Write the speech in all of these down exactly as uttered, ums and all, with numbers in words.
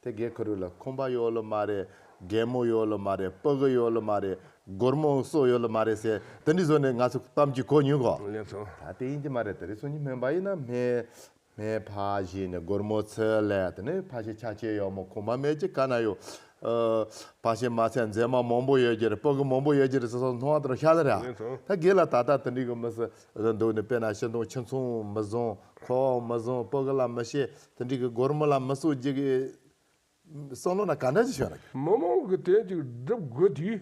དེ་རྒན་ཁོ་རུ་ལ་ཁང་པ་ཡོད་ལ་མ་རེད། རྒན་མོ་ཡོད་ལ་མ་རེད། སྤུ་གུ་ཡོད་ལ་མ་རེད། སྒོར་མོ་སོགས་ཡོད་ལ་མ་རེད་ཟེར་དེ་འདྲ་བཟོ་ནས་ང་ཚོ་གཏམ་གྱི་གོ་མྱོང་གོ། ལགས་སོ། ད་དེ་ཡིན་གྱི་མ་རེད། དེ་རིང་སང་ཉིན་སྨན་པ་ཡིན་ན་སྨན། སྨན་ཕར་བཞེས་ནས་སྒོར་མོ་ཚུར་ལེན། དེ་ནས་ཕར་ཕྱིན་ཆ་རྐྱེན་ཡོད་མོ་ཁོ་མ་མེད་ཀྱི་ག་ན་ཡོད། ཨ། ཕར་ཕྱིན་མ་ཚད་མཛེས་མ་མང་པོ་ཡོད་ཀྱི་རེད། སྤུ་གུ་མང་པོ་ཡོད་ཀྱི་རེད་ཟེར་སོང་མཐོང་བ་དེར་ཤ་ལ་ར། ལགས་སོ། ད་རྒན་ལ་ད་ལྟ་དེ་འདྲའི་གི་མི་སྲིད་འདུག་ནས་དཔེར་ན་ཤིང་སྡོང་ཁྱི་ཚོང་མི་བཟང་། ཁོ་མི་བཟང་། སྤུ་གུ་ལ་མི་བཤད། དེ་འདྲའི་གི་སྒོར་མོ་ལ་མི་གསོད་རྒྱུ་གི་བསམ་བློ་ན་ག་འདྲ་ཞིག་བྱུང་ར། མི་མང་གི་དོན་ཅིག་སྒྲུབ་དགོས་དུས།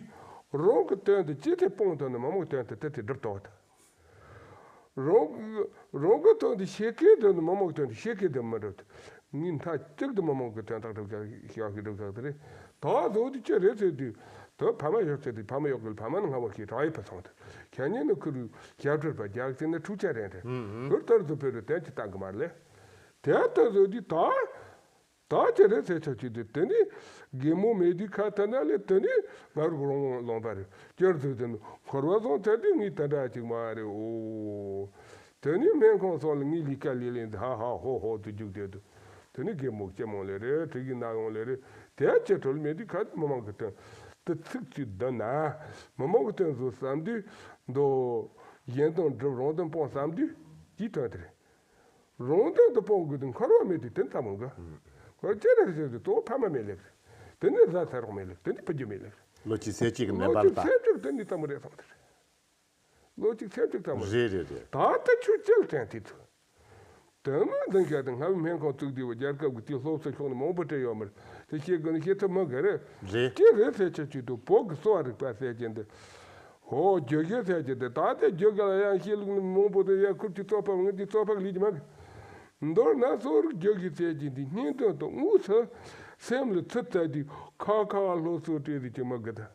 རང་གི་དོན་དུ་ཅི་ཐད་སྤོང་ཐུབ་ན་མི་མང་གི་དོན་དུ་དེ་དེ་སྒྲུབ་ཐུབ་པ་དང་། རང་གི་རང་གི་དོན་དུ་བྱེད་མཁན་དོན་དུ་མི་མང་གི་དོན་དུ་བྱེད་མཁན་དེ་མི་སྒྲུབ་ཐུབ། ངས་མཐའ་གཅིག་ཏུ་མི་མང་གི་དོན་དག་སྒྲུབ་བཞག་གི་སྒྲུབ་བཞག་དེ་རེད། ད་གཟོད་དུས་ཅི་རེད་ཟེར་དུས། དོན་ཕ་མ་ཡོད་ཚེ་དུས་ཕ་མ་ཡོད་གི་ཕ་མ་ནི་སྔ་མ་ཤེས་གྲགས་ཡོད་པ་སོང་དུས། ཁྱེད་ཉིད་ནི་ཁུར་ཞབས་བྲལ་པ་རྒྱག་ཚེ་ནི་འཁྲུག་ཆ་རན་རེད། ཁུར་ལྟར་དུ་ཕེབས་རུ་དོན་གྱི་བཏང་གི་མ་རེད། དེ་ལྟར་བཟོ་དུས་ད། ད་ཅི་རེད་ཟེར་ཆོག་ཅིག་དེ་དེ་ནི་རྒན་མོ་མེད་དུས་ཁ་ཐ་ན་ལས་དེ་ནི་ང་རུ་རོང་ལོང་པ་རེད། སྐྱར་དུ་དེ་ནི་འཁོར་བ་བཟང་ཐལ་དུས་ངས་དེ་འདྲ་ཅིག་མ་རེད། འོ། དེ་ནི་སྨན་ཁང་སོགས་ལ་ངའི་ལས་ཀ་ལས་ལས་འདི་ཧ་ཧ་ཧོ་ཧོ་དུ་རྒྱུག་བསྡད་དུ། དེ་ནི་རྒན་མོ་སྐྱེ་མང་ལས་རེད། དེ་གི་ན་ཡོང་ལས་རེད། དེ་ཅི་གྲོལ་མེད་དུས་ཁ་མི་མང་གི་དོན་དུ་ཚིག་ཅིག་བསྡུ་ན། མི་མང་གི་དོན་བཟོ་བསམ་དུས་མདོ། གཞན་དོན་སྒྲུབ་རང་དོན་སྤོང་བསམ་དུས་ཀྱི་དོན་དེ་རེད། རང་དོན་དུ་སྤོང་དགོས་དུས་འཁོར་བ་མེད་དུས་དེ་ཙམ་མང་གི། ཁོ་ཅི་རེད་ཟེར་དུས་གཙོ་བོ་ཕ་མ་མེད་ལེགས། དེ་ནི་བཟའ་ཚེ་རོགས་མེད་ལེགས། དེ་ནི་ཕུ་རྒྱུ་མེད་ལེགས། བློ་གཅིག་སེམས་གཅིག་གི་མེད་པར་ལྟ། བློ་གཅིག་སེམས་གཅིག་དེ་ནི་ཙམ་རེད་བསམ་དེ་རེད། བློ་གཅིག་སེམས་གཅིག་ཙམ་རེད། རེད་རེད་རེད། ད་ལྟ་ཆུ་ཅི་ལ་བསྟན་དེ་ཚོ། དོན་དངོས་འཛིན་བྱས་ཏེ་སྔ་མོའི་སྨན་ཁང་བཙུགས་དུས་རྒྱལ་ཁབ་ཀྱི་དེའི་སློབ་གསོ་ཕྱོགས་ནས་མང་པོ་སྤྲད་ཡོད་མ་རེད། དེ་ཤེས་དགོས་ནི་ཤེས་ཐུབ་མི་དགོས་རེད། རེད། ཅི་རེད་ཟེར་ཆོག་ཅིག་ཏུ་བོད་ཀྱི་གསོ་བ་རིག་པ་ཟེར་གྱི་འདི། ཧོ་རྒྱུ་གཞི་ཟེར་གྱི་འདི་ད་ལྟའི་རྒྱུ་ག་ལ་ཡང་ཤེས་ལུགས་ནི་མང་པོ་དེ་ཡང་ཁུར་གྱི་རྩོད་པ་ངེད་ཀྱི་རྩོད་པ་ལས་ཀྱི་མ་གི། མདོར་ན་གསོ་རིག་རྒྱུ་གཞི་ཟེར་གྱི་འདི་སྙིང་དོན་དུ་དངོས་སུ་སེམས་ལ་ཚུད་ཚར་དུས་ཁ་ཁ་སློབ་གསོ་སྤྲད་ཟེར་གྱི་མ་གི་ད།